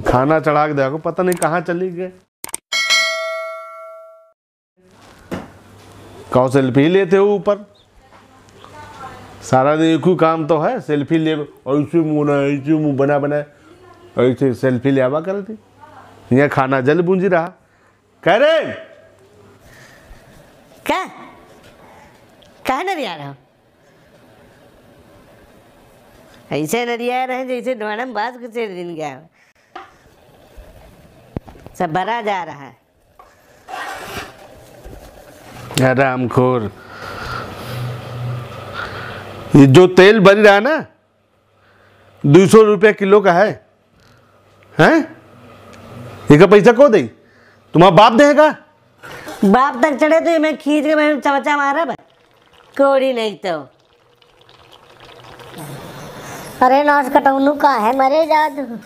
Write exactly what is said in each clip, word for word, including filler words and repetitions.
खाना चढ़ा के देखो, पता नहीं कहाँ चली गए। कहो selfie लेते हो ऊपर, सारा दिन एक ही काम तो है, selfie ले, ऐसे मुंह ना, ऐसे मुंह बना बना, ऐसे selfी ले आवा करती। यहाँ खाना जल बूंजी रहा। कह रे, का? काहे नरिया रहा? ऐसे नरिया रहे जैसे डोड़म बाज के चेर दिन गया। सब भरा जा रहा है। हरामखोर। ये जो तेल बन रहा है ना, दो सौ रुपया किलो का है, हैं? एका पैसा को दे? तुम्हारा बाप देगा? बाप तक चढ़े तो ये मैं खींच के मैं चमचा मारब, कोड़ी नहीं तो। अरे नास कटौनू, काहे मरे जात?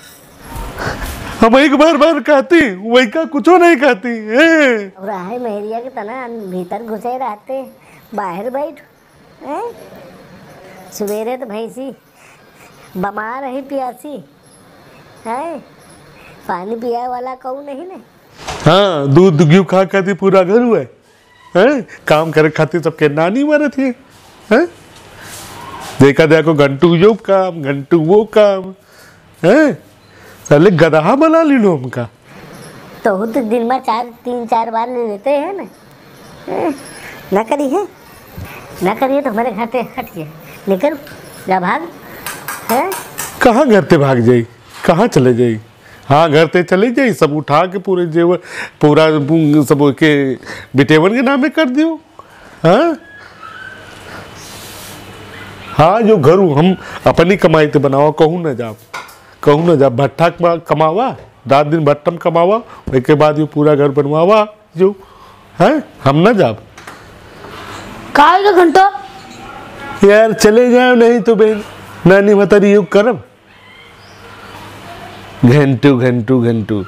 हम एक बार बार कहती, वही का कुछो नहीं कहती। ए। और आहे मेहरिया के तना भीतर घुसे रहते, बाहर बैठ। हैं? सुबेरे तो भैंसी बमार रही, प्यासी। हैं? पानी पियाए वाला कऊ नहीं ने? हाँ, दूध घी खा खाती पूरा घर हुआ है। हैं? काम करे खातिर सबके नानी मारे थे। हैं? देखा देखो, घंटू यो काम, घंटू वो काम। हैं? साले गदहा बना ली लो हमका। तो हु तो दिन में चार, तीन चार बार ले लेते हैं ना। हैं? ना करी है, ना करिए तो हमारे घर से हट गए, निकल, जा भाग। हैं? कहाँ घर से भाग जाई, कहाँ चले जाई? हाँ, घर ते चली जाई, सब उठा के पूरे जेवर, पूरा सब के बिटेवन के नामे कर दियो। हाँ? हाँ, जो घर हम अपनी कमाई ते बनावा, कहूँ ना जाब, कहूँ ना जाब, भट्ठा कमा-, कमावा, रात दिन भट्ठम कमावा, ओके बाद यो पूरा घर बनवावा, जो, हैं? हम ना जाब। का होइगा घंटो? यार, चले जाओ, नहीं तो बहन, नानी भतारी यो करब। घंटू, घंटू, घंटू।